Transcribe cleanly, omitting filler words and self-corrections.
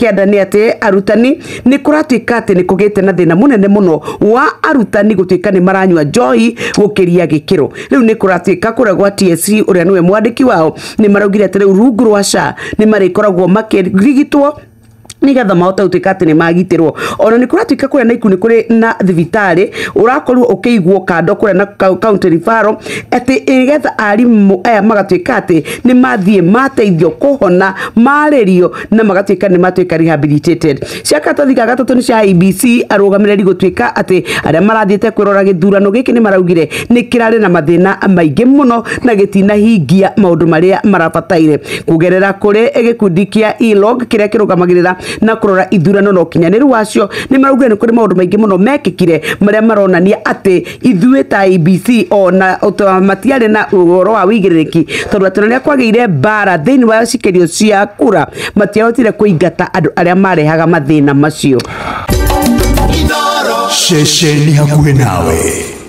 Kĩanda nĩ atĩ arutani nĩ kũratuĩka atĩ nĩ kũgĩte na thĩna mũnene mũno wa arutani gũtuĩka nĩ maranyua njohi gũkĩria gĩkĩro. Rĩu nĩ kũratuĩka kũrĩa gwa TSC, ũrĩa nĩwe mwandĩki wao, nĩ maraugire atĩ rĩu rungu rwa SHA nĩ marĩkoragwo makĩrigitwo nigetha mahote gũtuĩka atĩ nĩ magitĩrwo. Ona nĩ kũratuĩka kũrĩa Naikuru nĩ kũrĩ na thibitarĩ ũrakorwo ũkĩigwo kando kũrĩa na county referral, atĩ nĩgetha arimũ aya magatuĩka atĩ nĩ mathiĩ mateithio kũhona marĩrio na magatuĩka nĩ matuĩka rehabilitated. Cia karatathi ga gatatũ nĩ cia IEBC, arũgamĩrĩri gũtuĩka atĩ arĩa marathiĩte kwĩrora gĩthurano gĩkĩ nĩ maraugire nĩ kĩrarĩ na mathĩna maingĩ mũno na gĩtinahingia maũndũ marĩa marabataire. Kũgerera kũrĩ gĩkundi kĩa ELOG kĩrĩa kĩrũgamagĩrĩra na kũrora ithurano na ũkinyanĩru wacio, nĩ maraugire nĩ kũrĩ maũndũ maingĩ mũno mekĩkire marĩa maronania atĩ ithuĩ ta IEBC ona matiarĩ na ũhoro wa wĩigĩrĩrĩki, tondũ atĩ rĩrĩa kwagĩire mbara thĩinĩ wa cikerio cia kura matiahotire kũingata andũ arĩa marehaga mathĩna macio. Ceceni hakuhĩ nawe.